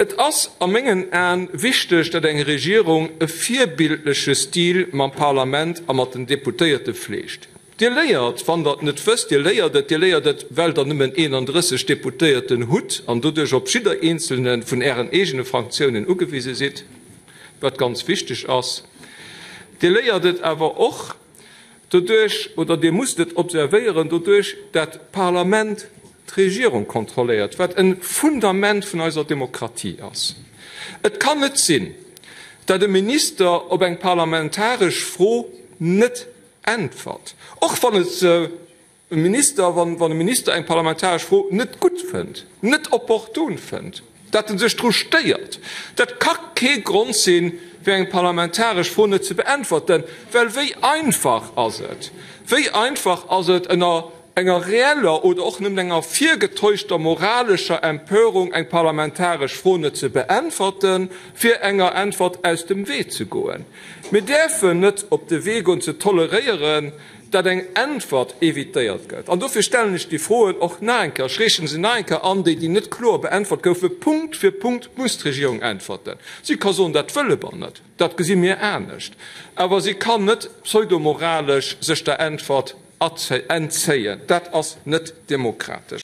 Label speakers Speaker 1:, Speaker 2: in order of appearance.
Speaker 1: Et ass a mengen Aen wichteg, datt eng Regierung e virbildleche Stil mam Parlament a mat den Deputéierte fleegt. Dir léiert, wann Der et net wësst, Dir léiert et, Dir léiert et, well Der nëmmen 31 Deputéierten hutt an doduerch op jidder eenzelne vun Ären eegene Fraktiounen ugewise sidd, wat ganz wichteg ass. Dir léiert et awer och, Doduerch, oder Dir musst et observéieren, doduerch dat d'Parlament d'Regierung kontrolléiert, wat e Fundament vun eiser Demokratie ass. Et kann net sinn, dat e Minister op eng parlamentaresch Fro net äntwert, och wann et se E Minister, wann e Minister eng parlamentaresch Fro net gutt fënnt, net opportun fënnt, dat en sech dru stéiert, dat ka kee Grond sinn, fir eng parlamentaresch Fro net ze beäntwerten. Well wéi einfach ass et, wéi einfach ass et, ënner enger reeller oder och nëmmen enger virgetäuschter moralescher Empörung eng parlamentaresch Fro net ze beäntwerten, fir enger Äntwert aus dem Wee ze goen. Mir däerfen net op de Wee goen ze toleréieren, dat eng Äntwert evitéiert gëtt. An dofir stellen ech déi Froen och nach eng Kéier, ech reechen se nach eng Kéier an, déi, déi net kloer beäntwert goufen. Punkt fir Punkt muss d'Regierung äntwerten. Si ka soen, dat wëlle mer net, dat gesi mir anescht, awer si kann net pseudomoralesch sech der Äntwert entzéien. Dat ass net demokratesch.